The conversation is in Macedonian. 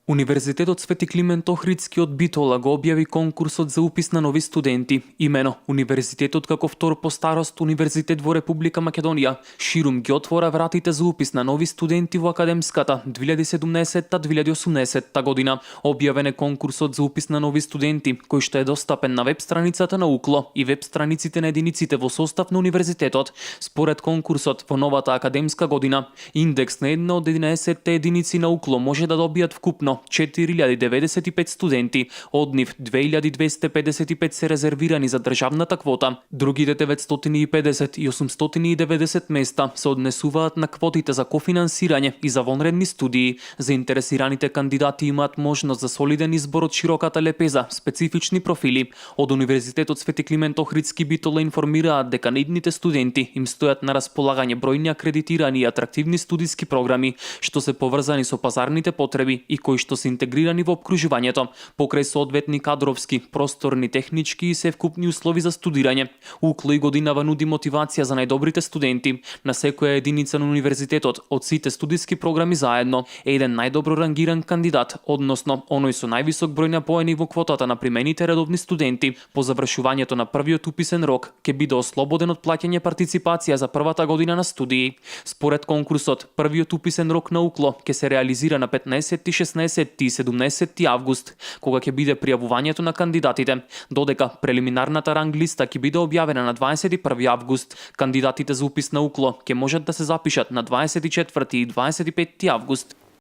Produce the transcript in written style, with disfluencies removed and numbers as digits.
Универзитетот Свети Климент Охридски од Битола го објави конкурсот за упис на нови студенти. Имено, Универзитетот како втор по старост универзитет во Република Македонија ширум ги отвора вратите за упис на нови студенти во академската 2017-2018 година. Објавен е конкурсот за упис на нови студенти, кој што е достапен на веб страницата на УКЛО и веб страниците на единиците во состав на универзитетот. Според конкурсот во новата академска година, индекс на една од 11 единици на УКЛО може да добијат вкупно 4095 студенти, од нив 2255 се резервирани за државната квота. Другите 950 и 890 места се однесуваат на квотите за кофинансирање и за вонредни студии. Заинтересираните кандидати имаат можност за солиден избор од широката лепеза, специфични профили. Од Универзитетот Свети Климент Охридски Битола информираат дека на идните студенти им стојат на располагање бројни акредитирани и атрактивни студиски програми, што се поврзани со пазарните потреби и кои што се интегрирани во опкружувањето, покрај соодветни кадровски, просторни, технички и севкупни услови за студирање. УКЛО и годинава нуди мотивација за најдобрите студенти. На секоја единица на универзитетот од сите студиски програми заедно е еден најдобро рангиран кандидат, односно оној со највисок број на поени во квотата на примените редовни студенти. По завршувањето на првиот уписен рок ќе биде ослободен од плаќање партиципација за првата година на студии. Според конкурсот, првиот уписен рок на УКЛО ќе се реализира на 15, 16 и 17 август, кога ќе биде пријавувањето на кандидатите, додека прелиминарната ранг листа ќе биде објавена на 21 август. Кандидатите за упис на УКЛО ќе можат да се запишат на 24 и 25 август.